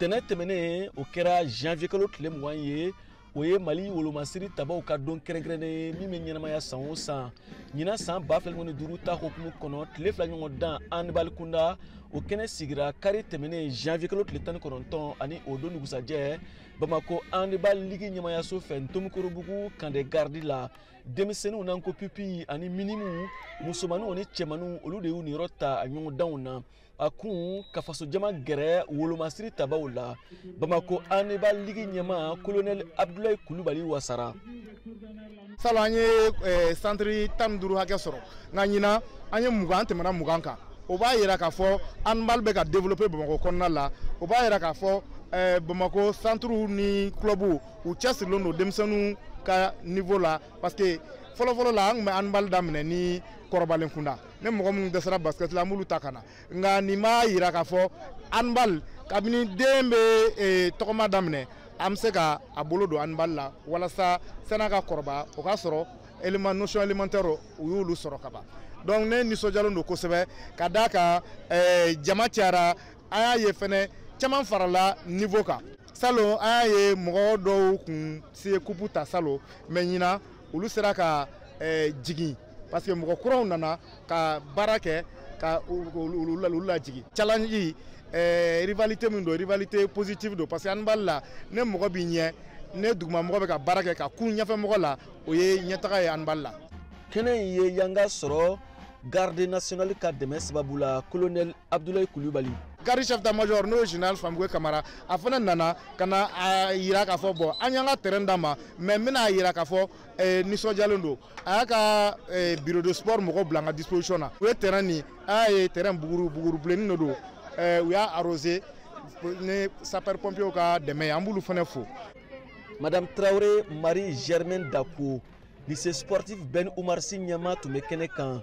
Ntɛnɛn tɛmɛnen, o kɛra janvier kalo tile 20 ye. O ye Mali wolomasiri tabaw ka don kɛrɛnkɛrɛnnen ye min bɛ ɲɛnamaya san o san. Ɲinan san 2025 ta hukumu kɔnɔ, tile 2 ɲɔgɔn dan handball kunda, o kɛnɛ sigira kari tɛmɛnen janvier kalo tile 19 ani o don dugusajɛ, Bamakɔ handball ligue ɲɛmayaso fɛ, Ntomikorobugu camp de garde la. Denmisɛnninw n'an ko pupille ani minimes, musomaninw ani cɛmaninw, olu de y'u niyɔrɔ ta a ɲɔgɔndanw na. A kun ka fasojama gɛrɛ wolomasiri tabaw la. Bamakɔ handball ligue ɲɛmaa, colonel Abdoulaye Kulubali wasara. Salon, an ye centre 15 hakɛ sɔrɔ, nka ɲinan an ye 20, an tɛmɛna 20 kan. O b'a yira k'a fɔ handball bɛ ka développer Bamakɔ kɔnɔna la. O b'a yira k'a fɔ Bamakɔ centre ni club, u cɛsirilen don denmisɛnninw ka niveau la, parce que fɔlɔfɔlɔ la, an tun bɛ handball daminɛ ni kɔrɔbalen kunda, ni mɔgɔ minnu dɛsɛra basket la, an b'olu ta ka na. Nka nin b'a yira k'a fɔ handball, kabini den bɛ tɔgɔma daminɛ, an bɛ se ka a bolo don handball la, walasa san'a ka kɔrɔbaya, o k'a sɔrɔ élément notion élémentaire, u y'olu sɔrɔ ka ban. Donc ne nisɔndiyalen don kosɛbɛ, ka d'a kan jama cayara. An y'a ye fɛnɛ, caman farala niveau kan. Salon, an y'a ye mɔgɔ dɔw kun se coupe ta salon, mais ɲinan olu sera ka jigin, parce que mɔgɔ kuraw nana ka baara kɛ ka olu lajigin. Challenge, rivalité min don, rivalité positive don, parce que handball la, ne mɔgɔ b'i ɲɛ, ne dugumamɔgɔ bɛ ka baara kɛ ka kun ɲɛfɛmɔgɔ la, o ye ɲɛtaga ye handball la. Kɛnɛ in ye yanga sɔrɔ garde nationale ka dɛmɛ sababu la, colonel Abdoulaye Kulubali. Garde chef d'état-major, n'o ye général Fambuke Kamara, a fana nana ka na a yira k'a fɔ bon, an y'an ka terrain d'a ma, mais n bɛna yira k'a fɔ nisɔndiyalen don. A y'a ka bureau de sport mɔgɔw bila an ka disposition na. U ye terrain nin, a y'a ye terrain buguru buguru bilennin de don. U y'a arrosé ni sapeur pompier ka dɛmɛ ye, an b'olu fana fo. Madame Traoré Marie Germaine Dako, lycée sportif Ben Oumar Sy ɲɛmaa, tun bɛ kɛnɛ kan.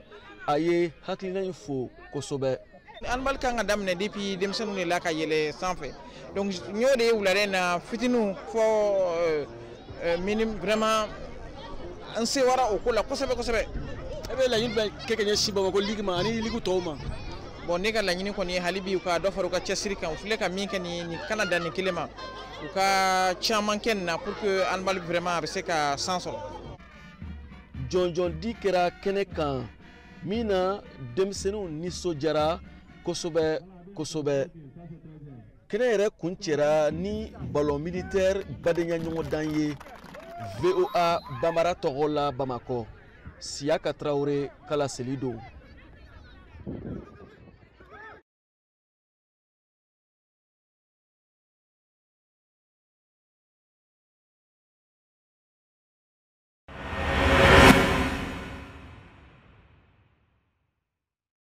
A ye hakilina in fo kosɛbɛ. Handball kan ka daminɛ depuis denmisɛnninw de la ka yɛlɛ sanfɛ. Donc n y'o de ye wulada in na, fitininw fɔ minime, vraiment n sewara o ko la kosɛbɛ kosɛbɛ. E bɛ laɲini jumɛn kɛ ka ɲɛsin Bamakɔ ligue ma ani ligue tɔw ma? Bon, ne ka laɲini kɔni ye hali bi u ka dɔ fara u ka cɛsiri kan. U filɛ ka min kɛ nin, nin kana dan nin kelen ma, u ka caman kɛ nin na pour que handball vraiment a bɛ se ka san sɔrɔ. Jɔnjɔn di kɛra kɛnɛ kan min na, denmisɛnninw nisɔndiyara kosɛbɛ kosɛbɛ. Kɛnɛ yɛrɛ kuncɛra ni ballon militaire badenya ɲɔgɔndan ye. VOA Bambara tɔgɔ la, Bamakɔ, Siyaka Tarawele ka laseli don.